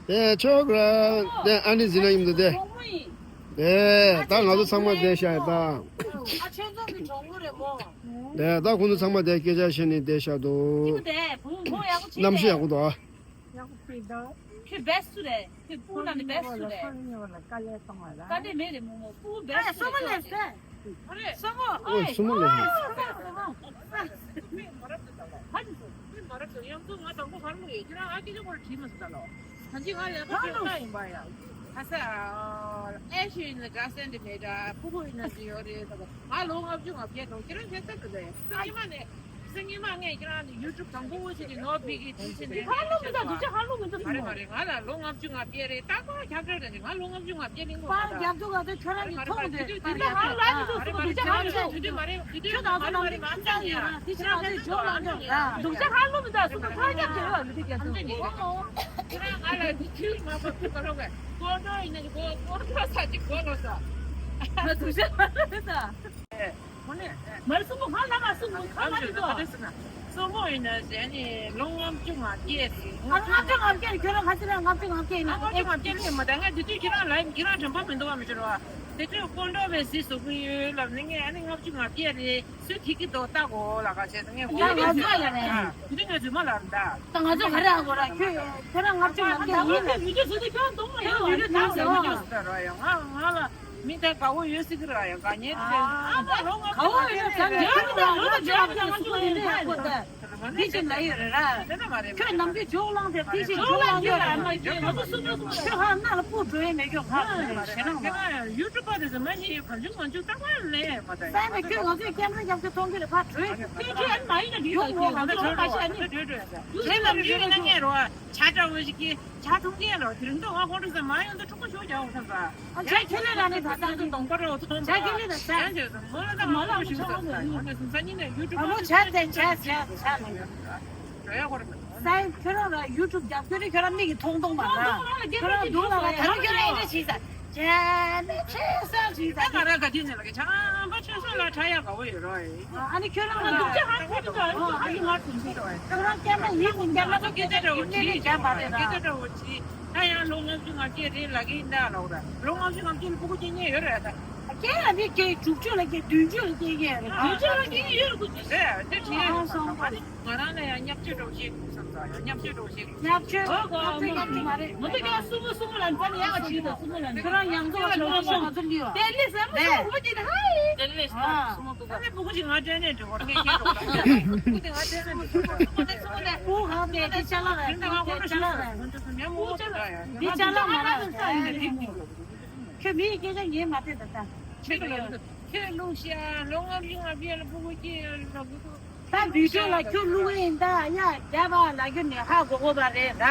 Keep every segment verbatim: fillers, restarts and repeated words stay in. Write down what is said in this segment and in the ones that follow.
དེ་ཆོག་ར། དེ་ཨ་ནི་ཟིན་ན་ཡིན་འདུག་དེ། དེ་ད་ང་ཚོ་ཚང་མ་བསྡད་ཤག་ཡིན་ད། ཨ་ཆོས་ཚོགས་ཀྱི་གྲོགས་མོ་རེད་མོ། དེ་ད་ཁོང་ཚོ་ཚང་མ་དེ་སྐད་ཆ་བཤད་ནས་བསྡད་ཤག་འདུག། ཡིན་དེ་བུ་མོ་ཡག་པོ་བྱེད་གནམ་གཤིས་ཡག་པོ་འདུག་ཨ། ཁྱོད་བེ་སུ་རེད། ཁྱོད་ཕུ་ན་ནི་བེ་སུ་རེད། ཀ་ཏེ་མེ་རེད་མོ་མོ། ཕུ་བེ་སུ་རེད། སོ་མོ་ལེ་སེ། ཨོ་སོ་མོ་ལེ། ཧ་ཇི་སོ། མ་རབས་ཏུ་ཡང་ཚོ་ང་དང་པོ་གར་མོ་ཡོད། ཁྱེད་རང་ཨ་ཀི་ཅོ་གོར་བྲིས་མ་སོང་ད་ལོ། ད་ཅི་ང་ལས་ཀ་ཧ་ལོ་ཡིན་པ་ཡ། ཁ་ས་ཨེ་ཤི་ཡིན་ན་དགའ་སེན་དེ་མེད་ད། ཕུ་ཕུ་ཡིན་ན་ཅི་ཡོད་རེད་ད། ང་ལོ་ལྔ་བཅུ་ང་བརྒྱད་འགྲོ། ཁྱེད་རང་ཁྱེད་ཚ་གི་ད་ཡ། ས་ཉི་མ་ནས། སང་ཉིན་མ་ངས་ཁྱེད་རང་ནི་ཡུ་ཊུབ་དང་པོ་བོ་ཆེ་གི་ནོ་བི་གི་དུས་ཆེན་ནས། ཧ་ལོ་མི་འདུག་དུས་ཆེན་ཧ་ལོ་མི་འདུག་མ་རེད་མ་རེད། ང་ལ་ལོ་ལྔ་བཅུ་ང་བརྒྱད་རེད། རྟག་པར་ཁྱབ་བསྒྲགས་རེད། ང་ལོ་ལྔ་བཅུ་ང་བརྒྱད་ལིང་གོ་པར་རྒྱབ་འདུག་ག་ཚོད་ཁྱོད་རང་གི་མཐོང་འདོད་པར་རྒྱབ་འདུག་ཧ་ལོ་མི་འདུག་སུ་དུས་ཆེན་ཧ་ལོ་མི་འདུག་དུས་ཆེན་ཧ་ལོ་མི་འདུག་ཁྱོད་ང་ཚོ་ནང་མི་ཁྱབ་ཡིན་ར། དུས་ཆེན་ང་ཚོ་ཇོ་ལང་ཇོ་དུས་ཆེན་ཧ་ལོ་མི་འདུག་སུ་ཁ་རྒྱབ་ཀྱི་ཡོད་མི་འདུག་རྒྱབ་འདུག་ཁྱོད་རང་ང་ལ་དུས་ཆེན་མ་པ་ཚུགས་ག་ལོ་ག་ཀོ་འགྲོ་ཡིན་ན་ཀོ་ཀོ་འགྲོ་ས་ཅིག་གོ་ལོ་ས། དུས་ཆེན་ཧ་ལོ་མི་འདུག་མར་སུ་མོ་ཧ་ལ་མ་སུ་མོ་ཁ་མ་ལི་དོ། སུ་མོ་ཡིན་ན་ཟེར་ནི་ལོ་ལྔ་བཅུ་ང་བརྒྱད་རེད། ང་ལྔ་བཅུ་ང་བརྒྱད་ཁྱོད་རང་ཁ་ཚིག་ལ་ལྔ་བཅུ་ང་བརྒྱད་ཡིན་ན། ལྔ་བཅུ་ང་བརྒྱད་ལས་མ་ད་ང་དེ་དུས་ཁྱེད་རང་ལ་ཁྱེད་རང་དྲན་པ་མི་འདུག་བ་མི་ཤེས་རོ། དེ་དུས་ཀོ་འགྲོ་བའི་གཟི་བཟོ་གི་ཡོད་ལབ་ནི་ངས་ཨ་ནི་ལྔ་བཅུ་ང་བརྒྱད་རེད། སུས་ཐིག་གི་དོ་ལྟ་གོ་ལ་ཁ་བྱས་ངས་ཡ་ང་ཚོ་ལ་རེད། དེ་དུས་ངས་རྫུན་མ་ལབ་ད། ད་ང་ཚོ་ག་རེ་ཧ་གོ་ར། ཁྱོད་ཁྱོད་རང་ལྔ་བཅུ་ང་བརྒྱད་ཡིན་ནས། མི་ཆོས་སུ་དེ་ཁྱོད་གཏོང་ལ་ཡོད་རེད། ད་ཟེར་བ་ཆོས་སུ་ད་ར་ཡ་ང་ང་ལ། མི་ད་དགའ་བོ་ཡོད་སྲིད་ཀྱི་ར་ཡ། དགའ་ཉེ་ཆེ། ཨ་མ་ལོ་ང་དགའ་བོ་ཡོད་ས་ནས་ཡོད་ར། ལོ་ང་ཇོག་ལ་ང་ཆུ་ལེན་ད་ཡ་ཁོ་ད། དེ་ཅི་ལ་ཡོད་རེད་ར། དེ་ན་མ་རེད། ཁྱོད་ནམ་རྒྱུན་ཇོག་ལང་དེ་དེ་ཅི་ཇོག་ལང་ཡོད་ར། མ་ཡོད། ང་ཚོ་སུ་ཚོ་སུ་ཁྱོད་ཧ་ན་ལ་སྤུ་འགྲོ་ཡས་མེད་ཁྱོད་ཧ་ཞེ་ནང་མ། ཡུ་ཊུབ་པ་དེ་ཚོ་མ་ཤེས་གང་བྱུང་མང་བྱུང་ལྟ་བ་ལས་མ་ད་ཡ། ས་ནས་ཁྱོད་ང་ཚོའི་ཀེམ་ར་རྒྱབ་ཁྱོད་མཐོང་གི་རེད། ཕར་བྲོས་ཁྱོད་ཁྱོད་ཨ་ནི་མ་ཡིན་ན་འགྲིག་ད། ཁྱོད་ང་ཚོ་ཁ་ཤས་ཨ་ནི་ཁྱོད་ནམ་རྒྱུན་ཡིན་ན་ངས་རོ། ཇ་འདྲ་བོ་ཞིག་གིས་ཇ་འཐུང་གི་ཡིན་རོ། དེ་རིང་ཐོག་ང་ཁོང་ཁྲོ་ཟ་མ་ཡོང་ད་ཕྲུ་གུ་ཞོགས་རྒྱག་འོང་ས་ཟ། ཇ་ཁྱེར་ལེ་ལ་ནི་ད་ལྟ་ཚོ་གདོང་པ་རོ་ཚོང་ཇ་ཁྱེར་ལེ་ད་ཇ། ཇ་ཇ་ཟ་མོ་ལ་ད་མ་ལ་ཁོང་ཁྲོ་ཟ་ཡོང་ནས་སོང་ས་ཉིན་ནས་ཡུ་ཊུབ་ཨ་མོ་ཇ་དེ་ཇ་ཇ་ཇ་ལ་ཡོད། རོ་ཡ་ཁོ་ར་མ་ད། ས་ཡིན་ཁྱོད་རང་ལ་ཡུ་ཊུབ་རྒྱབ་ཁྱོད་རང་ཁྱོད་རང་མིག་གིས་མཐོང་མཐོང་མ་ལ་ཁྱོད་རང་སྡུག་ལ་ལ་ད་ཁྱོད་རང་ཨེ་འདྲ་བྱས་ས། ཇ་ནི་ཆེ་ས་ཞིག་ད། ང་ར་ག་དུས་ནས་ལ་གི་ཆང་པ་ཆོས་སོ་ལ་ཁྲ་ཡག་ག་བོ་ཡོད་རོ་ཡི། ཨ་ནི་ཁྱོད་རང་ལ་སྡུག་ཅག་ཧ་གོ་གི་འདུག་ཨ་ནི་ང་དུ་འདུག་རོ་ཡི། ཁྱོད་རང་སྐྱེས་མ་ཡིན་ནི་སྐྱེས་མ་ཚོ་སྐད་ཆ་འདྲ་བོ་དྲིས་ཡིན་ཀྱང་མ་རེད་ར། སྐད་ཆ་འདྲ་བོ་དྲིས། ད་ཡང་ལོ་ལྔ་བཅུ་ང་བརྒྱད་རེད་ལ་གི་ཡིན་ད་ལོ་ར། ལོ་ལྔ་བཅུ་ང་བརྒྱད་ལ་ཕྲུ་གུ་སྐྱེ་ཉེན་ཡོད་རེད་ད། སྐྱེས་ལ་ནི་སྐྱེས་དྲུག་ཅུ་ལ་སྐྱེས་དྲུག་ཅུ་ལ་སྐྱེས་ཉེན་རེད། དྲུག་ཅུ་ལ་སྐྱེས་ཉེན་ཡོད་རེད་ཁུ་ཅི་རེད་དེ་དྲིས་ཡིན། ང་རང་ལ་ཡང་བརྙས་བཅོས་འདྲ་བོ་བྱེད་དགོས་བསམ་ས་ཡང་བརྙས་བཅོས་འདྲ་བོ་བྱེད་དགོས། ཡག་ཆོས་ཨོ་གོ་ཨོ་ཚོད་ཡག་ཆོས་མ་རེད། ང་ཚོ་ཀྱང་སུ་མོ་སུ་མོ་ལ་འཛམ་ཡག་བྱེད་དང་སུ་མོ་ལ་འཛམ། ཁྱོད་རང་ཡང་ཚོ་ལ་ལོ་ཤོ་ང་ཚོ་ལིའོ། དེ་ལས་སམ་སུ་མོ་དེ་ཧའི། དེ་ལས་སུ་མོ་སུ་མོ་ཀུ་ཀ་ཨ་ནི་ཕྲུ་གུ་ཅིག་ང་སྤྲད་ནས་འགྲོ་བར་ཁས་ཁས་འགྲོ་བར་ཕྲུ་གུ་དེ་ང་སྤྲད་ནས་འགྲོ་བར་སུ་མོ་དེ་སུ་མོ་དེ། ཕྲུ་གུ་གང་དེ་དེ་ཅ་ལག་རེད། དེ་ང་ཁོང་ཁྲོ་ཅ་ལག་རེད། ཁོང་ཁྲོ་སུ་མོ་ཡང་མོ་ཅ་ལག་རེད། འདི་ཅ་ལག་མ་རེད། ཁྱོད་མིའི་སྐད་ཆ་ཉན་མ་ཐེ་ད་ད། ཁྱོད་ལ་ཁྱོད་ལུང་ཤ་ལོ་ལྔ་བཅུ་ང་བརྒྱད་ལ་ཕྲུ་གུ་སྐྱེས་ལ་ཕྲུ་གུ། ད་བི་ཌིའོ་ལ་ཁྱོད་བླུག་གི་ཡིན་ད་ཡ་རྒྱབ་པ་ལ་ཁྱོད་ནས་ཧ་གོ་གོ་བ་རེད་ད།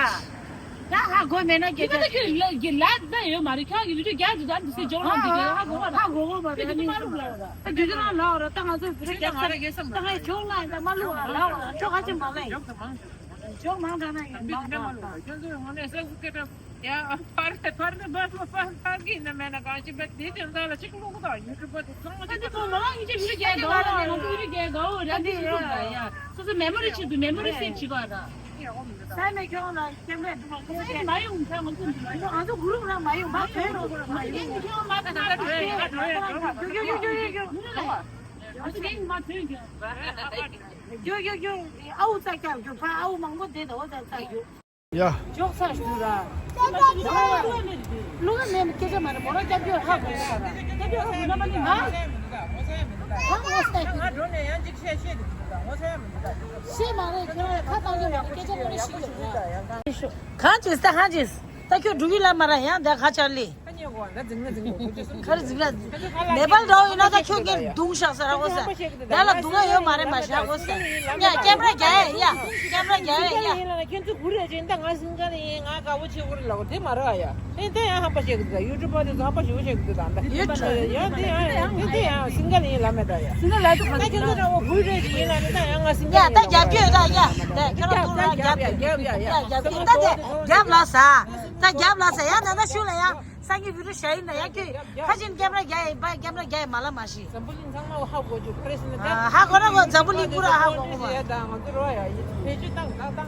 ད་ཧ་གོ་མེད་ན་སྐད་ཆ་ཁྱོད་ལ་གི་ལ་ད་ཡོད་མ་རེད། ཁྱོད་ཀྱི་བི་ཌིའོ་རྒྱབ་ཀྱི་ད་འདི་སེ་ཇོ་ལང་འདི་གི་ཧ་གོ་བ་ཧ་གོ་གོ་བ་རེད། ནི་ད་བི་ཌིའོ་ལ་ལ་ར་ད་ང་ཚོ་བི་ཌིའོ་རྒྱབ་ས་ད་ང་ཇོ་ལང་ཡིན་ད་མ་བླུག་ལ་ལ་ཁྱོད་ཁ་ཅིག་མ་ལ་ཡིན། ཇོ་མང་དྲགས་ན་ཡིན་མང་དྲགས་ན། ཁྱོད་ཚོས་ངོ་ནས་སེམས་སུ་སྐད་གྲགས། ཡ། ཕར་ཕར་ནི་ཕར་ཕར་ཕར་གི་ནི་མེད་ན་གང་ཞིག་བེད་དེ་དོན་དག་ལ་ཅིག་ལོག་དང་ཡུ་ཊུབ་པ་དེ་ཚང་མ་ཅིག་ད་དེ་ཚོ་མ་ལ་ཡིན་གྱི་བི་ཌིའོ་རྒྱག་དགའ་བོ་ར་ང་ཚོ་བི་ཌིའོ་རྒྱག་དགའ་བོ་ར་འདི་ཡུ་ཊུབ་ལ་ཡ་སོ་སོ་མེ་མོ་རི་ཆེད་དུ་མེ་མོ་རི་སེབ་བྱེད་དགོས་ར། ས་ནས་ཁྱོད་ལ་སྐྱེམ་རས་འདུག་མ་ཁྱོད་ཀྱི་མ་ཡོང་ཁྱོད་ང་ཚོ་འདི་ལ་ཡོང་ང་ཚོ་གུ་རུབ་ར་མ་ཡོང་མ་ཁྱོད་རོགས་ར་མ་ཡོང་ངས་ཁྱོད་ལ་མ་ཁ་ཁ་ཁ་འགྲོ་ཡ་ཁ་འགྲོ་ཡ་འགྲོ་ཡ་འགྲོ་ཡ་ང་ཚོ་ངས་མ་ཐོན་ཁྱོད་ར་ཁ་ཁ་ཁ་རྒྱུ་རྒྱུ་རྒྱུ་ཨ་ཨུ་ཙག་སྐྱག་རྒྱུ་ཕ་ཨ་ཨུ་མང་པོ་བསྡད་དོ་ཙག་སྐྱག་རྒྱུ། ཡ། འཇོག་ཚར་ཞུ་ར། ལུག་མེད་སྐད་ཆ་མ་རེད། མོ་རང་སྐྱབས་བཅོལ་ཧ་གོ་ཡ་ར། སྐྱབས་བཅོལ་ཧ་གོ་ན་མ་ནི་ང་། ཧ་གོ་སྟེ། ང་འགྲོ་ནས་ཡང་ཅིག་བཤད་བཤད་དེ་འདུག་ད་ངོ་ཚ་ཡ་མི་འདུག་ད། ཤེས་མ་རེད། ཁྱོད་རང་ཁ་བཏང་རྒྱུ་མ་རེད། སྐད་ཆ་དངོས་གནས་ཤེས་ཀྱི་རེད་ར། གང་བྱེད་ས་གང་བྱེད། ད་ཁྱོད་འགྲོ་གི་ལ་མ་ར་ཡང་ད་ཁ་ཆར་ལི། ཁ་རི་ཟིག་ལ། ནེ་པཱལ་འདྲ་བོ་ཡིན་ན་ད་ཁྱོད་ངས་རྡུང་བཞག་ཟེར་ར་གོ་ས། ཡ་ལ་རྡུང་ཡ་ཡོད་མ་རེད་མ་བཞག་གོ་ས། ཡ་ཀེམ་ར་རྒྱག་ཡ་ཡ། ཀེམ་ར་རྒྱག་ཡ་ཡ། ཁྱོད་ཚོ་གུ་རེ་ཅན་ད་ང་སིང་ག་ལ་ཡིན། ང་དགའ་བོ་བྱེད་དགོས་རེད་ལ་གོ་དེ་མ་རེད་ཡ། ཨེ་དེ་ཡང་ཧམ་པ་བཤད་གི་འདུག་ད་ཡུ་ཊུབ་པ་དེ་ཚོ་ཧམ་པ་ཞེ་པོ་བཤད་གི་འདུག་ད་ད། ཡུ་ཊུབ་ཡ་དེ་ཡང་དེ་དེ་ཡང་སིང་ག་ལ་ཡིན་ལ་མེད་ད་ཡ། སིང་ག་ལ་ད་ཁྱོད་ཚོ་འདྲ་བོ་གུ་རེ་ཅན་ཡིན་ལ་ནི་ད་ཡང་ང་སིང་ག་ཡ་ད་རྒྱབ་སྐྱོད་ད་ཡ། ད་ཁྱོད་རང་ཚོ་རང་རྒྱབ་ཡ་རྒྱབ་ཡ་ཡ། ད་རྒྱབ་སྐྱོད་ད་དེ་རྒྱབ་ལ་ས། ད་རྒྱབ་ལ་ས་ཡ། ད་ད་ཤུ་ལ་ཡ། སང་གི་བི་ཌིའོ་ཞ་ཡིན་ན་ཡ་ཁྱོད་ཁ་ཅིག་ཀེམ་ར་རྒྱག་ཡ་ཡིན་པ། ཀེམ་ར་རྒྱག་ཡ་མ་ལ་མ་ཤི། འཛམ་བུ་གླིང་ཚང་མ་ཧ་གོ་རྒྱུ་ཁ་རེ་སི་ནི་ད། ཧ་གོ་ན་གོ། འཛམ་བུ་གླིང་ཀུ་ར་ཧ་གོ་གོ་མ། ཡ་ད་ང་ཚོ་རོ་ཡ་ཡིན་བེད་སྤྱོད་བཏང་ད་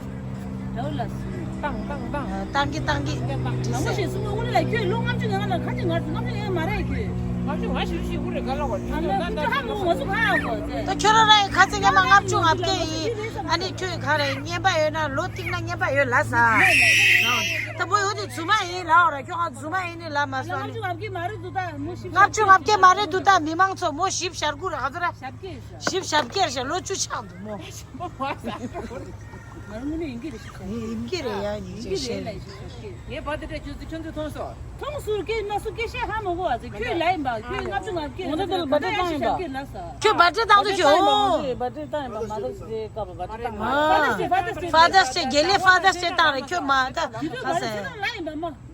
ད། ལོ་ལ་སུ། བཏང་བཏང་བཏང་། བཏང་གི་བཏང་གི། བཏང་བཏང་། དང་པོ་ཞིག་གསུང་གི། འོ་ལ་ཁྱོད་ལོ་ལྔ་བཅུ་ང་ལྔ་ལ་ཁ་ཅིག་ང་ལྔ་བཅུ་ང་ལྔ་མ་རེད་ཁྱོད། ལྔ་བཅུ་ང་བཞི་བཅུ་ཞིག་འུ་རེ་ག་ལ་བ། ཨ་ལ་ཁྱོད་ཧ་མོ་ང་ཚོ་གང་ཡང་གོ་ཚེ། ད་ཁྱོད་རང་རང་ཡི་ཁ་ཚིག་ངས་མ་ལྔ་བཅུ་ང་བརྒྱད་ཡིན། ཨ་ནི་ཁྱོད་ག་རེ་རྔན་པ་ཡོད་ན་ལོ་གཏིང་ན་རྔན་པ་ཡོད་ལ་ས། ད་མོ་ཡོད་དེ་རྫུན་མ་ཡིན་ལ་འོ་ར། ཁྱོད་ང་རྫུན་མ་ཡིན་ནི་ལ་མ་སོང་ནི། ལྔ་བཅུ་ང་བརྒྱད་མ་རེད་འདུག་ད་མོ་བཞི་བཅུ། ལྔ་བཅུ་ང་བརྒྱད་མ་རེད་འདུག་ད་མི་མང་ཚོ་མོ་བཞི་བཅུ་ཞེ་དགུ་རེད་ག་ཚོད་ར། ཞེ་དགུ་རེད་ཤག་བཞི་བཅུ་ཞེ་དགུ་རེད་ཤག་ལོ་བཅུ་ཆགས་འདུག་མོ། ང་རང་དངོས་གནས་ཡིན་གྱི་རེད་ཤག་ཡིན་གྱི་རེད་ཡ། ཡིན་གྱི་རེད་ལ་ཡིན་གྱི་རེད། ངས་བར་དེ་འདྲ་ཁྱོད་ཚོ་ཁྱོད་ཚོ་མཐོང་སོང་། མཐོང་སོང་། སྐད་མ་སོང་སྐད་བཤད་ཧ་མ་གོ་བ་ཚེ། ཁྱོད་ལ་ཡིན་པ་ཁྱོད་ལྔ་བཅུ་ང་བརྒྱད་ལ་ད་ཡང་ཞེ་དགུ་རེད་ལ་ས། ཁྱོད་བར་ཆད་བཏང་འདུག་ཁྱོད། ཨོ། བར་ཆད་བཏང་ཡིན་པ། མ་ཐར་སི་ཌེ་སྐབས་ལ་བར་ཆད་བཏང་ཡིན་པ། ཕ་དར་སི་ཌེ། ཕ་དར་སི་ཌེ། དགེ་ལེགས་ཕ་དར་སི་ཌེ་བཏང་རེད། ཁྱོད་མ་ད་ཁ་ཟེར།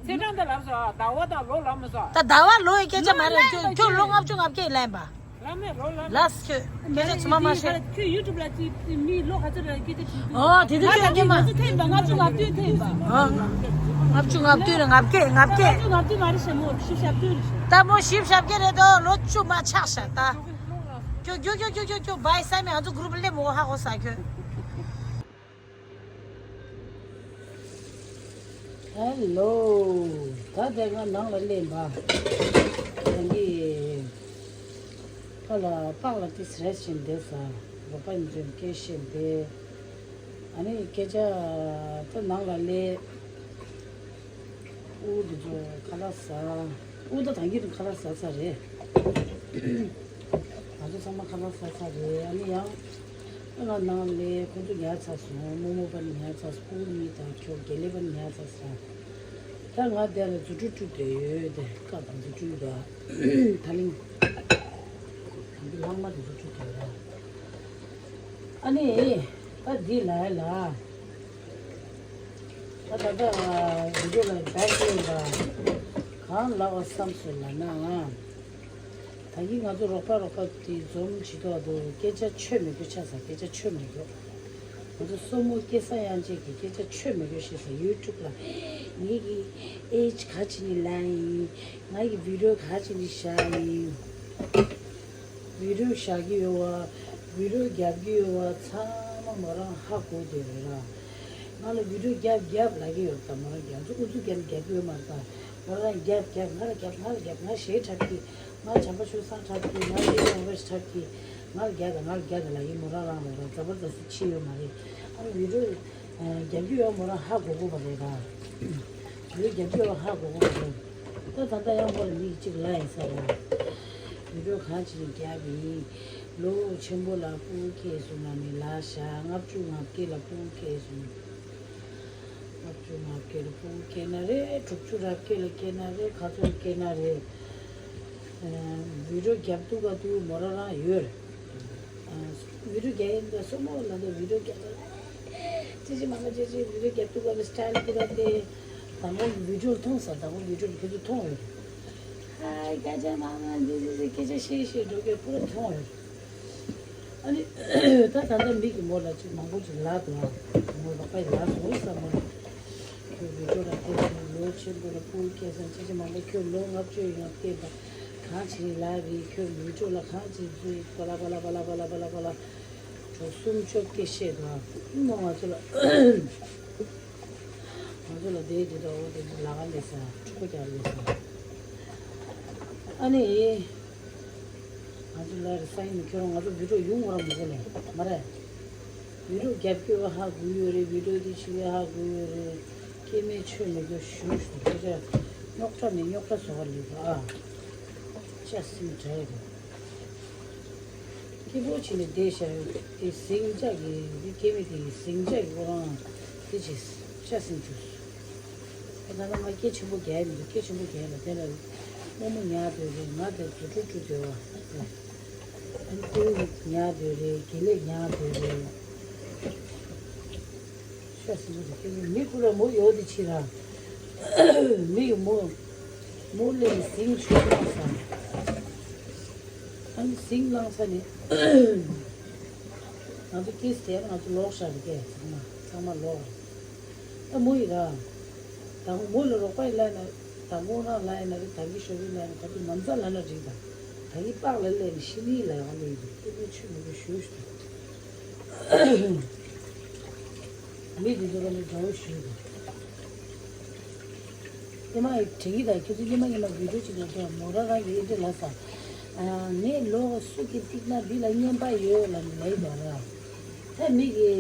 ཚེས་གྲངས་ད་ལབ་སོང་། ཟླ་བ་དང་ལོ་ལབ་མི་སོང་། ད་ཟླ་བ་ལོ་ཡི་སྐད་ཆ་མ་རེད། ཁྱོད་ཁྱོད་ལོ་ལྔ་བཅུ་ང་བརྒྱད་ལ་ཡིན་པ། ལ་མེ་རོ་ལ་ལ་སི་ཁྱོད་སྐད་ཆ་ཚང་མ་མ་བཤད། ཁྱོད་ཡུ་ཊུབ་ལ་ཅིག་མི་ལོ་ག་ཚོད་ར་སྐད་ཆ་དྲིས་དུས། ཨོ་དེ་དུས་ཁྱོད་ང་ཚོ་ཉི་མ། ང་ཚོ་ཐེབས་པ་ལྔ་བཅུ་ང་བདུན་ཐེབས་པ། ཨོ། ལྔ་བཅུ་ང་བདུན་རེད། ང་བརྒྱད། ང་བརྒྱད། ལྔ་བཅུ་ང་བདུན་མ་རེད་ཤག་མོ་བཞི་བཅུ་ཞེ་བདུན་རེད་ཤག་ད་མོ་བཞི་བཅུ་ཞེ་བརྒྱད་རེད་དོ། ལོ་བཅུ་མ་ཆགས་ཤག་ད་ཁྱོད་ཁྱོད་ཁྱོད་ཁྱོད་ཁྱོད་བྷའི་སེ་མི་ང་ཚོ་གུ་རུབ་ལ་སླེབས་མོ་ཧ་གོ་ས་ཁྱོད། ཧེ་ལོ། ད་དེ་ང་ནང་ལ་སླེབས་པ། ཡང་གི་ཁ་ལ་པགས་ལ་ཏི་སི་རེ་བཞིན་བསྡད་ས། རོགས་པ་ཡིན་ཚོད་སྐད་བཤད་བསྡད། ཨ་ནི་སྐད་ཆ་ད་ནང་ལ་སླེབས། ཨུ་དེ་ཚོ་ཁ་ལག་ཟ། ཨུ་ད་ད་གིན་ཁ་ལག་ཟ་ཚར་རེད། ང་ཚོ་ཚང་མ་ཁ་ལག་ཟ་ཚར་རེད། ཨ་ནི་ཡང་ང་ནང་ལ་ཁོ་ཚོ་ཉར་ཚར་སོང་། རྨོ་མོ་པ་ནི་ཉར་ཚར་སོང་། ཨུ་གཉིས་དང་ཁྱོད་དགེ་ལེགས་པ་ནི་ཉར་ཚར་སོང་། ད་ང་དེ་ལ་རྫུ་འཕྲུལ་དཀྲུགས་བསྡད་ཡོད་དེ། སྐབས་དང་རྫུ་འཕྲུལ་ད་ད་ལིང་ད་འདི་ལྷག་མ་དེ་རྫུ་འཕྲུལ་དེ་རེད། ཨ་ནི་ད་འདི་ལ་ལ། ད་ད་ལྟ་བི་ཌིའོ་ལ་བེག་ལེན་པ་གང་ལབ་པ་བསམ་སོང་ལབ་ན། ད་གིན་ང་ཚོ་རོགས་པ་རོགས་པ་དེ་འཛོམས་བྱེད་ཐོག་ཏུ་སྐད་ཆ་ཆོ་མེད་རྒྱུ་ཆགས་ས། སྐད་ཆ་ཆོ་མེད་རྒྱུ། ང་ཚོ་སྲུ་མོ་སྐལ་བཟང་དབྱངས་ཅན་གྱིས་སྐད་ཆ་ཆོ་མེད་རྒྱུ་བཤད་ས། ཡུ་ཊུབ་ལ་ངེད་ཀྱི་ཨེ་ཇི་ག་ཅི་ནས་ལབ་ཡིན། ང་གི་བི་ཌིའོ་ག་ཅི་ནས་བཞག་ཡིན། བི་ཌིའོ་བཞག་གི་ཡོད་བ། བི་ཌིའོ་རྒྱབ་ཀྱི་ཡོད་བ་ཚང་མ་མོ་རང་ཧ་གོ་བསྡད་རེད་ར། ང་ལ་བི་ཌིའོ་རྒྱབ་རྒྱབ་ལབ་ཀྱི་ཡོད་ད། མོ་རང་རྒྱབ་ཚོ་ཨུ་ཚུགས་རྒྱབ་རྒྱབ་ཀྱི་ཡོད་མ་རེད་ད། མོ་རང་རྒྱབ་རྒྱབ། ང་ལ་རྒྱབ། ང་ལ་རྒྱབ། ང་གཞས་འཁྲབ་ཀྱི། ང་བྱམས་པ་ཆོས་བཟང་འཁྲབ་ཀྱི། ང་ལ་ཡོང་བ་འཁྲབ་ཀྱི། ང་ལ་རྒྱབ་ད། ང་ལ་རྒྱབ་ད་ལབ་ཀྱི་མོ་རང་རང་རེད་ར། ཛ་བར་དསྟ་ཆེ་ཡོད་མ་རེད། ཨ་ནི་བི་ཌིའོ་རྒྱབ་ཀྱི་ཡོད་མོ་རང་ཧ་གོ་གོ་བ་རེད་ར། བི་ཌིའོ་རྒྱབ་ཀྱི་ཡོད་ཧ་གོ་གོ་བ་རེད། ད་ད་ལྟ་ཡང་མོ་ལ་མི་གཅིག་ལབ་ཡིན་ས་རེད། བི་ཌིའོ་གང་ཅིག་རྒྱབ་ཡིན། ལོ་ཆེན་པོ་ལ་སྤུ་གུ་སྐྱེས་སོང་ན་ནི་ལ་ཤ་ལྔ་བཅུ་ང་བརྒྱད་ལ་སྤུ་གུ་སྐྱེས་སོང་། ལྔ་བཅུ་ང་བརྒྱད་ལ་སྤུ་གུ་སྐྱེས་ན་རེད། དྲུག་ཅུ་ར་བརྒྱད་ལ་སྐྱེས་ན་རེད། ག་ཚོད་སྐྱེས་ན་རེད། ཨ། བི་ཌིའོ་རྒྱབ་འདུག་ག་འདུག་མོ་རང་རང་ཡོད་རེད། ཨ། བི་ཌིའོ་རྒྱབ་ཡིན་ད་སྲུ་མོ་ལ་ད་བི་ཌིའོ་རྒྱབ་ད། ཅི་ཅི་མ་མ་ཅི་ཅི་བི་ཌིའོ་རྒྱབ་འདུག་ག་སི་ཊལ་ཁུ་ར་དེ། དང་པོ་བི་ཌིའོ་མཐོང་ས། དང་པོ་བི་ཌིའོ་ཁྱེད་ཚོ་མཐོང་ཡོད་རེད། ཧ། སྐད་ཆ་མང་མང་འདི་འདི་འདི་སྐད་ཆ་བཤད་བཤད་འགྲོ་གི་པུ་ར་མཐོང་ཡོད་རེད། ཨ་ནི་ད་ད་ལྟ་མི་གི་མོ་ལ་ཅིག་མང་པོ་ཅིག་ལབ་འདུག་ཨ། མོ་ལ་པའི་ལབ་འདུག་ས་མོ་ལ། ཁྱོད་བི་ཌིའོ་ལ་བལྟས་སོང་། ལོ་ཆེན་པོ་ལ་སྤུ་གུ་སྐྱེས་སོང་། ཅི་ཅི་མང་པོ། ཁྱོད་ལོ་ལྔ་བཅུ་ཡོང་བལྟས་པ་གང་བྱེད་ལབ་རེད། ཁྱོད་བི་ཌིའོ་ལ་གང་བྱེད་བཟོས་པ་ལ་པ་ལ་པ་ལ་པ་ལ་པ་ལ་པ་ལ་གྲོགས་སུམ་ཅུ་སྐད་བཤད་འདུག་ཨ། མོ་ང་ཚོ་ལ། ང་ཚོ་ལ་དེའི་དེ་དང་འོ་དེ་ལ་ག་ལས་ས་ཕྲུ་གུ་རྒྱག་ལས་ས། ཨ་ནི། ང་ཚོ་ལ་རེ་ས་ཡིན་ནི་ཁྱོད་རང་ང་ཚོ་བི་ཌིའོ་ཡོང་བ་ར་མི་དགོས་ལས་མ་རེད། བི་ཌིའོ་རྒྱབ་སྐྱོར་བ་ཧ་གོ་ཡོད་རེད། བི་ཌིའོ་དེ་ཆི་ལས་ཧ་གོ་ཡོད་རེད། སྐྱེ་དམན་ཆོས་མེད་རྒྱུ་ཞུ་ཞུ་ཁྱོད་རང་རྙོག་དྲ་ནས་རྙོག་དྲ་བཟོ་བ་ལས་པ་ཨ། ཅག་སེམས་དྲག་ཡོད། སྐྱིད་པོ་བྱས་ནས་བསྡད་བཞག་ཡོད་དེ། ཟིང་ཆ་གི་དེ་སྐྱེ་དམན་དེ་ཡི་ཟིང་ཆ་གི་ཁོ་རང་དེ་ཅི་ཤ་ཟིན་བཅུག་ད་ལྟ་ང་སྐད་ཆེན་པོ་རྒྱག་ཡ་མི་འདུག་སྐད་ཆེན་པོ་རྒྱག་ཡ་ལ་དེ་ལ་རྨོ་མོ་ཉར་སྡོད་རེད། ང་དེ་རྫུ་འཕྲུལ་སྡོད་པ་ཨ་ནི་ཁོའི་ཉར་སྡོད་རེད། དགེ་ལེགས་ཉར་སྡོད་རེད། ཤ་ཟིན་པོ་དེ་སྐད་ཆེན་མི་ཁོ་ལ་མོ་ཡོད་དེ་ཕྱི་ར་མི་ཡི་མོ་མོ་ལས་ནི་ཟིང་ཆུ་ལངས་ས། ཨ་ནི་ཟིང་ལངས་ས་ནི། ང་ཚོ་ཀིས་དེ་ང་ཚོ་ལོག་ཤག་རེད་སྐད། ཚང་མ་ཚང་མ་ལོག་རེད། ད་མོ་ཡི་ར། ད་མོ་ལ་རོགས་པ་ཡི་ལ་ན། ད་མོ་རང་ལ་ཡི་ན་རེད། ད་གི་ཤོ་གི་ལ་ཡི་ན། ད་དུ་ནམ་ཚ་ལ་ན་རེད། ད་ད་གི་པགས་ལ་ལས་ནི་ཤི་ནི་ལ་ཡང་ལས་ཡི་སྐྱེ་བོ་ཆུ་མི་དགོས་ཞུ་ཞུ། མི་དེ་ཚོ་ལ་ནི་དགའ་བོ་ཞུས་འདུག་ཉི་མ་དྲན་གྱི་དང་ཁྱེད་ཚོ་ཉི་མ་ཉི་མ་བི་ཌིའོ་ཅིག་ལ་འགྲོ་མོ་ར་རང་གི་ཨེ་འདྲ་ལ་ས། ངས་ལོ་སུ་གི་ཏིག་ན་བི་ལ་བརྙན་པ་ཡོད་ལ་ནི་ལས་ཡོད་ར། ད་མི་གི་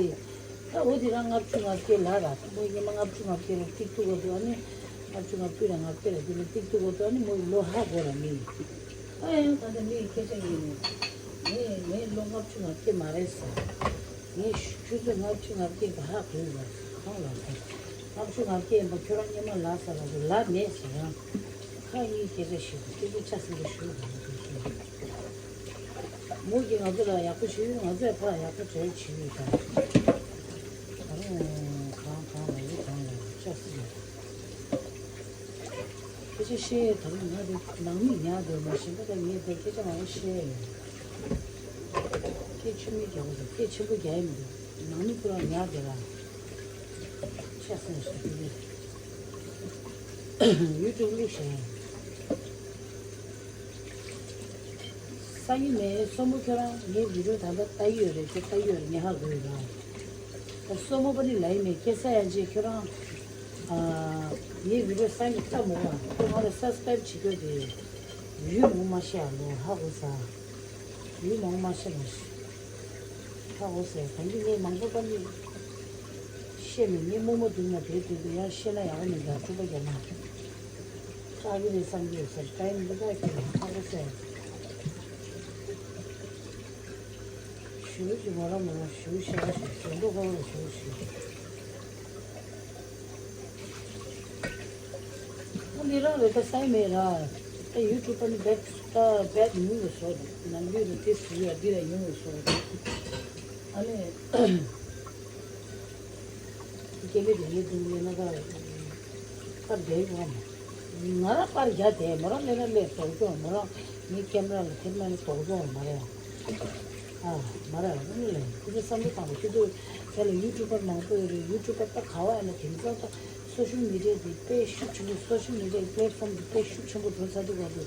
ད་འོ་དེ་རང་ལྔ་བཅུ་ང་བརྒྱད་ལ་ར་ད་མོ་ཉི་མ་ལྔ་བཅུ་ང་བརྒྱད་ལ་ཏིག་ཏུ་ག་འདུག་ཨ་ནི་ལྔ་བཅུ་ང་བརྒྱད་ལ་ང་བརྒྱད་ལ་དེ་ལ་ཏིག་ཏུ་ག་འདུག་ཨ་ནི་མོ་ལོ་ཧ་གོ་ར་མི། ཨ་ཡང་ད་ལྟ་མི་སྐད་ཆ་ཡིན་ནི། ངས་ངའི་ལོ་ལྔ་བཅུ་ང་བརྒྱད་མ་རེད་ཟེར། ངས་ཆུ་ཚོད་ལྔ་བཅུ་ང་བརྒྱད་ཀྱི་ཧ་གོ་ཡོད་པ་གང་ལ་ཟེར། ལྔ་བཅུ་ང་བརྒྱད་ཡིན་པ་ཁྱོད་རང་སྔོན་མ་ལབ་ས་ལ་དུ་ལབ་མེད་ཟེར་ཡང་། ཁ་གཉིས་སྐད་ཆ་ཞིག་དུ་སྐད་ཆ་ཆ་ཟིན་པ་ཞུ་དགོས་པ་དུ་ཞུ། མོ་གིས་ང་ཚོ་ལ་ཡག་པོ་བྱེད་ཡོད། ང་ཚོས་ཕར་ཡག་པོ་བྱེད་བྱེད་ཡོད་ད། ད་རུང་གང་གང་ལ་ཡོད་གང་ལ་ཡོད་ཆ་ཟིན་པ། སྐད་ཆ་བཤད་ད་རུང་ང་དེ་ནང་མི་ཉག་དེ་མ་གཞི་ད་ལྟ་ངས་དེ་སྐད་ཆ་མང་པོ་བཤད་ཡོད། སྐད་ཆ་མི་རྒྱག་པ་དང་སྐད་ཆེན་པོ་རྒྱག་ཡིན་འདུག་ནང་མི་ཁོ་རང་ཉག་དེ་ལ་ཆ་སེམས་སུ་དེ་ཡུ་ཊུབ་བླུགས་བཞག་ཡིན། སང་ཉིན་ནས་སོ་མོ་ཁྱོད་རང་ངའི་བི་ཌིའོ་ད་ལྟ་ལྟ་ཡི་ཡོད་རེད་ཁྱོད་ལྟ་ཡི་ཡོད་རེད་ངས་ཧ་གོ་ཡོད་ར། ད་སོ་མོ་པ་ནི་ལ་ཡིན་མེད་སྐད་ས་ཡང་རྗེས་ཁྱོད་རང་། ངའི་བི་ཌིའོ་སང་ཉིན་ལྟ་མོ་བ་ཁྱོད་ང་ལ་སབ་སི་ཀ་རེབ་བྱེད་རྒྱུ་དེ། ཡུལ་མོ་མ་ཤེས་ཨ་ལོ་ཧ་གོ་ས། ཡུལ་མོ་མ་ཤེས་མ་ཤེས། ཧ་གོ་ས་གང་གི་ངས་མང་པོ་པ་ནི། བཤད་མི་ངའི་རྨོ་མོ་འདུག་ན་དེའི་དུས་དུ་ཡང་བཤད་ན་ཡག་པོ་མི་འདུག་ཕྲུ་གུ་རྒྱ་མ། ཆགས་ཀྱི་རེད་བསམ་གྱི་ཡོད་ཟེར་ཀྲ་ཡིན་འདི་དག་གི་ཧ་གོ་ཟེར། ཞུ་ཞུ་མོ་ར་མོ་ར་ཞུ་ཤ་ཞུ་ཞུ་འགྲོ་ཧོ་ར་ཞུ་ཞུ། ཨ་འདི་རང་རེད་ད་སའི་མེད་ར། ད་ཡུ་ཊུབ་པ་ནི་བེད་ད་བེད་ཉུང་བའི་བཟོ་འདུག་ནམ་རྒྱུན་ནི་དེ་ཞུ་ཡ་འདི་ལ་ཉུང་བའི་བཟོ་འདུག་ཨ་ནི། སྐྱེ་མེད་དེ་ཡེ་དུང་ལེ་ན་ད་པར་རྒྱག་ཡོང་བ་མ། ང་རང་པར་རྒྱག་དེ་མོ་རང་ལེ་ན་ལེ་དོག་ཅོག་མོ་རང་ངའི་ཀེམ་ར་ལ་ཐེབས་ན་ལེ་དོག་ཅོག་མ་རེད་ཡ། ཨ་མ་རེད་ཨ་ནི་ལེ་ཁོ་ཚོ་བསམ་བློ་བཏང་བ་ཁྱོད་ཚོ་དེ་ལ་ཡུ་ཊུབ་པར་མང་པོ་ཡོད་རེད། ཡུ་ཊུབ་པར་ད་ག་བ་ཡ་ན་དེང་སང་ད་སོ་ཤལ་མི་ཌི་ཡ་དེ་དཔེ་ཤུགས་ཆེན་པོ་སོ་ཤལ་མི་ཌི་ཡ་པླེ་ཊི་ཕོམ་དེ་དཔེ་ཤུགས་ཆེན་པོ་འགྲོ་ཚར་དུས་སྐབས་དུ་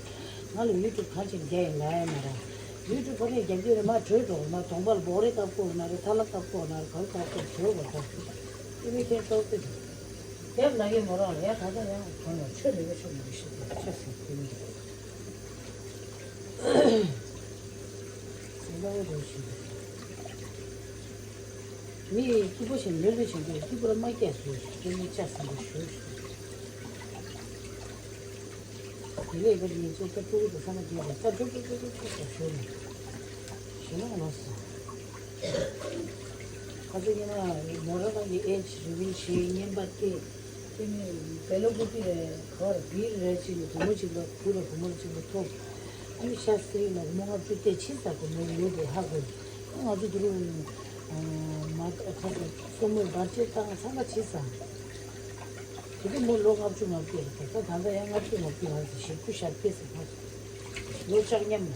ང་ལ་ཡུ་ཊུབ་གང་ཅིག་རྒྱག་ཡིན་ལ་ཡ་མ་རེད། ཡུ་ཊུབ་ཕ་ནས་རྒྱབ་སྐྱོར་རེ་མ་གྲོས་འགྲོ་མ་གདོང་པར་སྦོག་རེ་བཀབ་ཀོ་ན་རེ་ཐ་ལ་བཀབ་ཀོ་ན་རེ་ག་རེ་བཀབ་ཀོ་གྲོས་བ་ད། ཨི་མི་ཁྱེད་ཏོག་ཙི་དེབ་ལ་ཡེ་མོ་རང་ལ་ཡ་ད་ད་ཡང་གང་ལ་ཆོས་མི་དགོས་ཆོས་མི་དགོས་ཤི་དེ་ཆོས་སུ་དེ་མི་དགོས། ཟིན་པ་འོ་རེ་ཞུ་དགོས། མི་སྐྱིད་པོ་ཞིག་ལོས་ལོས་བྱེད་དགོས་སྐྱིད་པོ་ལ་མ་སྐྱེས་སུ་དེ་མི་ཆ་སྲིན་པོ་ཞུ་ཞུ། དེ་ལས་ཀྱི་ཉིན་ཚོད་ད་ཕྲུ་གུ་དེ་ཚང་མ་རྒྱས་པ་ད་ཀྲུག་ཀྲུག་ཀྲུག་ཀྲུག་ཀྲུག་ཞོར་ནས་ཞེ་ན་ལོ་སོང་། ཁ་ཚ་ཉི་མ་མོ་ར་རང་གི་ཨེ་ཇི་རི་བིལ་བྱེད་ཉན་པ་སྟེ། དེ་ནས་བེ་ལོ་ཀུ་ཏི་རེད་ག་བར་བིལ་རེད་ཅིག་ནས་བུ་མོ་ཅིག་ལ་བུ་ར་བུ་མོ་ཅིག་ལ་ཐོབ། ཨ་ནི་ཤ་སི་རི་ལ་བུ་མོ་ལྔ་བཅུ་སྟེ་ཕྱི་ས་བུ་མོ་ཡོད་པའི་ཧ་གོ། ང་ཚོ་དུ་རུ་མ་ཁ་ཚ་སོ་མོའི་བར་ཆད་བཏང་ཚང་མ་ཕྱི་ས། དེ་དུས་མོ་ལོ་ལྔ་བཅུ་ང་བརྒྱད་རེད་ད་ད་ད་ཡང་ལྔ་བཅུ་ང་བརྒྱད་ང་ཚོ་ཞེ་དགུ་ཞག་སྐྱེས་སུ་ཕ། ལོ་ལྕགས་མཉམ་ལ།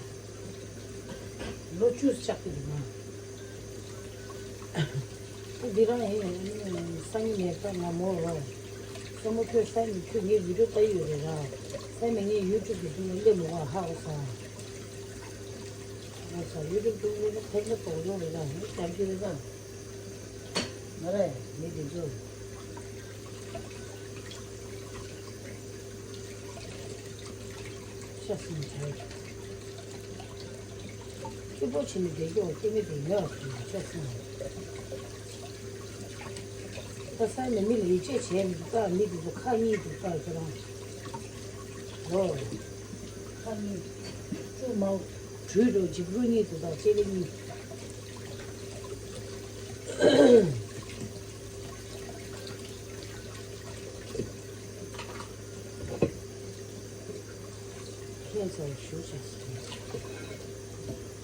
ལོ་བཅུ་ཞག་གི་འདུག་ང་། ད་འདི་རང་ཡིན་ཡང་སང་ཉིན་ནས་ད་ང་མོ་རོ། སོ་མོ་ཁྱོད་སང་ཉིན་ཁྱོད་ངའི་བི་ཌིའོ་ལྟ་ཡི་ཡོད་རེད་ར། སང་ཉིན་ངས་ཡུ་ཊུབ་གི་སྟེང་ལ་སླེབས་མི་དགོས་ཧ་གོ་སོང་། ཧ་གོ་སོང་ཡུ་ཊུབ་སྟེང་སླེབས་ན་ཐེབས་ན་དོགས་ཡོང་རེད་ར་ངས་རྒྱབ་ཀྱི་རེད་ད། ང་རེ་མི་དེ་ཚོ། ཤ་སྲིན་བྱས། སྐྱིད་པོ་བྱས་ནས་བསྡད་རྒྱུ་སྐྱེ་མེད་དེ་ཡོད་ཅེས་ཤ་སྲིན། ད་ས་ནས་མི་ལ་ཡིད་ཆེས་བྱས་མི་འདུག་ད་མི་དེ་ཚོ་ཁག་གཉིས་འདུག་ད་ཁྱོད་རང་། ཨོ། ཁག་གཉིས། བཅུ་མའོ། གྲུས་རོ་འཇིབ་རུ་གཉིས་འདུག་ད་ལྕེ་ལེ་གཉིས། ཁྱེད་ཚོར་ཞུ་ཞེས་ཟེར།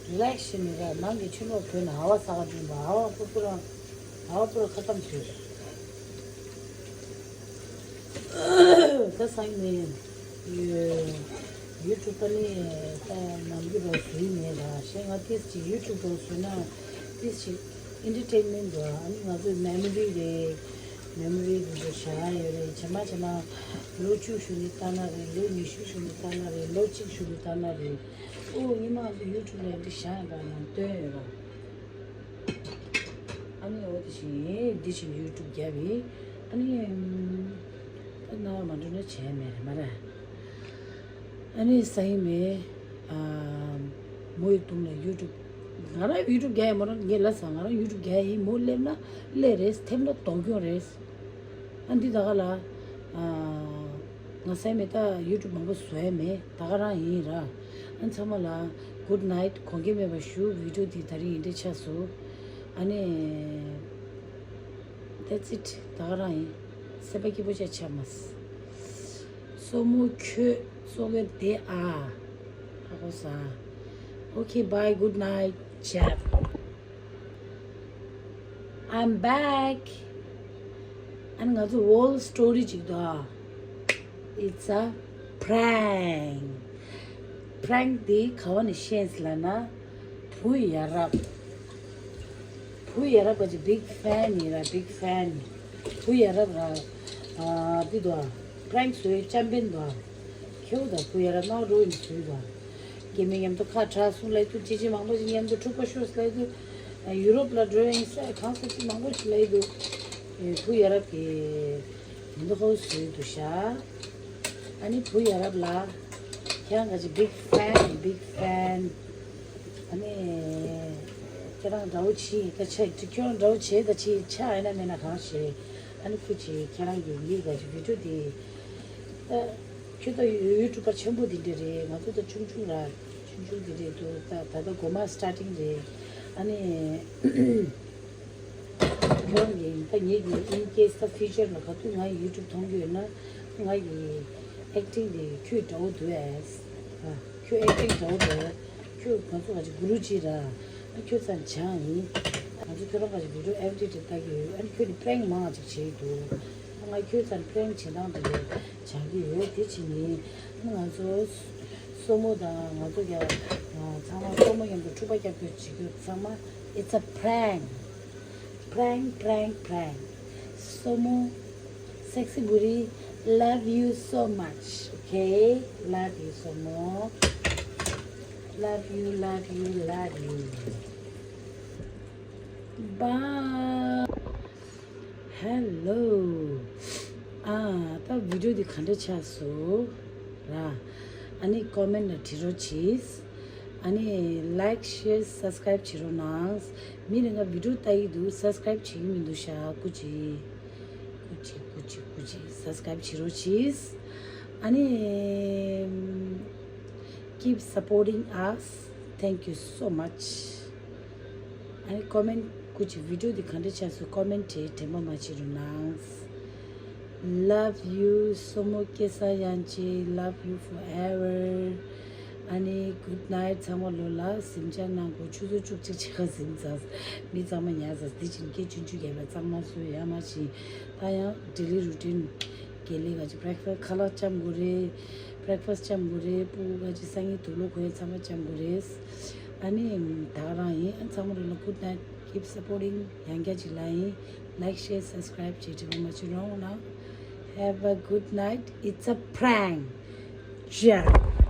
རི་ལེགས་ཤི་མི་ར་ནང་གི་ཕྱི་ལོགས་བོད་ནས་ཨ་བ་ས་ག་འགྲིམ་པ་ཨ་བ་པུ་པུ་ར་ཨ་བ་པུ་ར་ཁ་གཏམ་བྱོས། ད་སང་ཉིན་ཡུ་ཊུབ་པ་ནི་ད་ནམ་རྒྱུན་རོགས་བཟོས་མེད་ར་ཞེས་ང་ཏིས་ཅིག་ཡུ་ཊུབ་རོགས་བཟོས་ན་ཏིས་ཅིག་ཨེན་ཊར་ཊེན་མེན་ཊ་འདུག་ཨ་ནི་ང་ཚོའི་མེ་མོ་རི་རེད། མེ་མོ་རི་འདི་ཚོ་བཞག་ཡོད་རེད། ཇེ་མ་ཇེ་མ་ལོ་བཅུ་གཞུག་ནས་ལྟ་ན་རེད། ལོ་ཉི་ཤུ་གཞུག་ནས་ལྟ་ན་རེད། ལོ་གཅིག་གཞུག་ནས་ལྟ་ན་རེད། ཨོ་ཉི་མ་འདི་ཡུ་ཊུབ་ལ་འདི་བཞག་ཡོད་པ་ནང་བཏོན་ཡོད་ར། ཨ་ནི་འོ་དེ་བཞིན་འདི་བཞིན་ཡུ་ཊུབ་རྒྱབ་ཡིན། ཨ་ནི་ད་ན་བ་མ་འགྲོ་ན་བྱས་མེད་རེད་མ་རེད། ཨ་ནི་ས་ཡིན་མེད། ཨ་མོ་ཡི་དུང་ལ་ཡུ་ཊུབ། ང་རང་ཡུ་ཊུབ་རྒྱག་ཡ་མོ་རང་ངས་ལབ་སོང་། ང་རང་ཡུ་ཊུབ་རྒྱག་ཡ་ཡིན། མོ་སླེབས་ན་སླེབས་རེད། ཐེབས་ན་ལྡོག་གྱོང་རེད། ཨ་འདི་ད་ག་ལ་ང་སེམས་མེད། ད་ཡུ་ཊུབ་མང་པོ་བཟོ་ཡ་མེད། ད་ག་རང་ཡིན་ར། ཨ་ཚང་མ་ལ་good night། དགོངས་འགལ་མེད་པ་ཞུ། བི་ཌི་ཡོ་འདི་ད་རིང་འདི་འདྲ་ཆགས་སོང་། ཨ་ནི་that's it། ད་ག་རང་ཡིན། སེམས་པ་སྐྱིད་པོ་བྱས་ཆགས་མ། སོ་མོ་ཁྱོད་སོ་གེ་དེ་ཨ། ཧ་གོ་ས། Okay, bye, good night, Jeff. I'm back. ཨ་ནི་ང་ཚོ་ཝོལ་སི་ཊོ་རི་ཅིག་འདུག It's a prank. Prank འདི་ག་བ་ནས་ཤེས་ལབ་ན། བུ་ཡ་རབས། བུ་ཡ་རབས་ག་ཅིག་big fan ཡིན་ར། big fan། བུ་ཡ་རབས་ར། ཨ་འདི་འདུག prank བཟོའི་ཅམ་པན་འདུག་ཁྱེའུ་དང་བུ་ཡ་རབས་ནང་རོ་ཡིན་བཟོས་འདུག་སྐྱེ་དམན་མཉམ་དུ་ཁ་བྲལ་སོང་ལབ་དུས། ཅི་ཅི་མང་པོ་ཞིག་མཉམ་དུ་འཁྲུག་པ་ཤོར་ལབ་དུས། ཡུ་རོབ་ལ་འགྲོ་ཡིན་ཟེར། གང་ཟེར་ཅི་མང་པོ་ཞིག་ལབ་དུས། བུ་ཡ་རབས་ཀྱི་མི་འདུག་ཧོ་བཟོས་འདུག་ཤག་ཨ་ནི་བུ་ཡ་རབས་ལ་ཁྱེད་རང་ག་ཅིག་big fan, big fan. ཨ་ནི་ཁྱེད་རང་འདྲ་བོ་ཆི་ད་ཆ་ཁྱོད་རང་འདྲ་བོ་བྱེད་ད་ཆི་ཆ་ཨེ་ན་མེད་ན་གང་ཤེས། ཨ་ནི་ཁྱོད་ཀྱིས་ཁྱེད་རང་གི་ཡིག་ག་ཅིག་བི་ཌི་ཡོ་དེ་ད། ཁྱོད་ད་ཡུ་ཊུབ་པ་ཆེན་པོ་འདི་འདྲ་རེད། ང་ཚོ་ད་ཆུང་ཆུང་ར། ཆུང་ཆུང་འདི་འདྲ་འདུག་ད་ད་ལྟ་འགོ་མ་starting རེད། ཨ་ནི་ཁྱོད་རང་གིས་ད་ངེད་ཀྱི་in case ད་future ལ་ག་དུས་ང་ཡུ་ཊུབ་མཐོང་རྒྱུ་ཡོད་ན། ང་ཡི་acting འདི་ཁྱོད་འདྲ་བོ་འདུག་ཨེ། ཁྱོད་acting འདྲ་བོ་འདུག་ཁྱོད་ང་ཚོ་ག་ཅིག་གུ་རུ་ཅིག་ར། ཨ་ཁྱོད་ཚང་སྦྱངས་ཡིན། ང་ཚོ་ཁྱོད་རང་ག་ཅིག་བི་ཌི་ཡོ་ཨེ་ཌི་ཊི་ལྟ་གི་ཡོད། ཨ་ནི་ཁྱོད་ནི་prank མང་ང་ཅིག་བྱེད་ཀྱི་འདུག་ཨ་ང་ཁྱོད་ཚང་prank བྱེད་སྟངས་དེ་ལས་སྦྱང་གི་ཡོད། དེ་ཕྱིན་ནི་ང་ཚོ་སོ་མོ་དང་ང་ཚོ་ཀྱང་ཚང་མ་སོ་མོ་མཉམ་དུ་འཁྲུག་པ་རྒྱབ་སྐྱོར་བྱེད་རྒྱུ་ཚང་མ། It's a prank. Prank, prank, prank. Somo, sexy booty, love you so much. Okay? Love you, Somo. Love you, love you, love you. Bye. Hello. ཨ་ད་བི་ཌི་ཡོ་འདི་ག་འདྲ་ཆགས་སོང་ར། ཨ་ནི་ཀོ་མེན་ཊི་ལ་བྲིས་རོགས་གྱིས། ཨ་ནི་like, share, subscribe བྱེད་རོགས་གནང་། མི་རེ་འགའ་བི་ཌི་ཡོ་ལྟ་ཡི་འདུག subscribe བྱེད་ཀྱི་མི་འདུག་ཤག་སྐུ་མཁྱེན། སྐུ་མཁྱེན། སྐུ་མཁྱེན། སྐུ་མཁྱེན། Subscribe བྱེད་རོགས་གྱིས། ཨ་ནི་keep supporting us. Thank you so much. ཨ་ནི་ཀོ་མེན་ཊི་སྐུ་མཁྱེན། བི་ཌི་ཡོ་འདི་ག་འདྲ་ཆགས་སོང་། ཀོ་མེན་ཊི་དྲན་པ་མ་བརྗེད་རོགས་གནང་། Love you, Somo སྐྱེ་ས་དབྱངས་ཅན། Love you forever. ཨ་ནི་good night ཚང་མ་ལོ་ལ་གཟིམ་འཇག་གནང་དགོས། ཆུ་ཚོད་བཅུ་གཅིག་ཕྱེད་ཀ་ཟིན་ཚར། མི་ཚང་མ་ཉལ་ཚར། དེ་བཞིན་སྐད་ཆུང་ཆུང་རྒྱབ་ལ་གཙང་མ་བཟོས་ཡ་མ་བྱིན། ད་ཡང་daily routine དགེ་ལེགས་ག་ཅིག breakfast ཁ་ལག་ལྕམ་དགོས་རེད། breakfast ལྕམ་དགོས་རེད། སྤུ་གུ་ག་ཅིག་སང་ཉིན་དུག་ལོག་གོན་ཡ་ཚང་མ་ལྕམ་དགོས་རེད། ཨ་ནི་ད་ག་རང་ཡིན། ཨ་ཚང་མ་ལོ་ལ་good night, keep supporting. ཡང་བསྐྱར་ཅིག་ལབ་ཡིན། Like, share, subscribe བྱེད་དྲི་བ་མ་བྱེད་རོགས་གནང་། Have a good night. It's a prank. Ciao.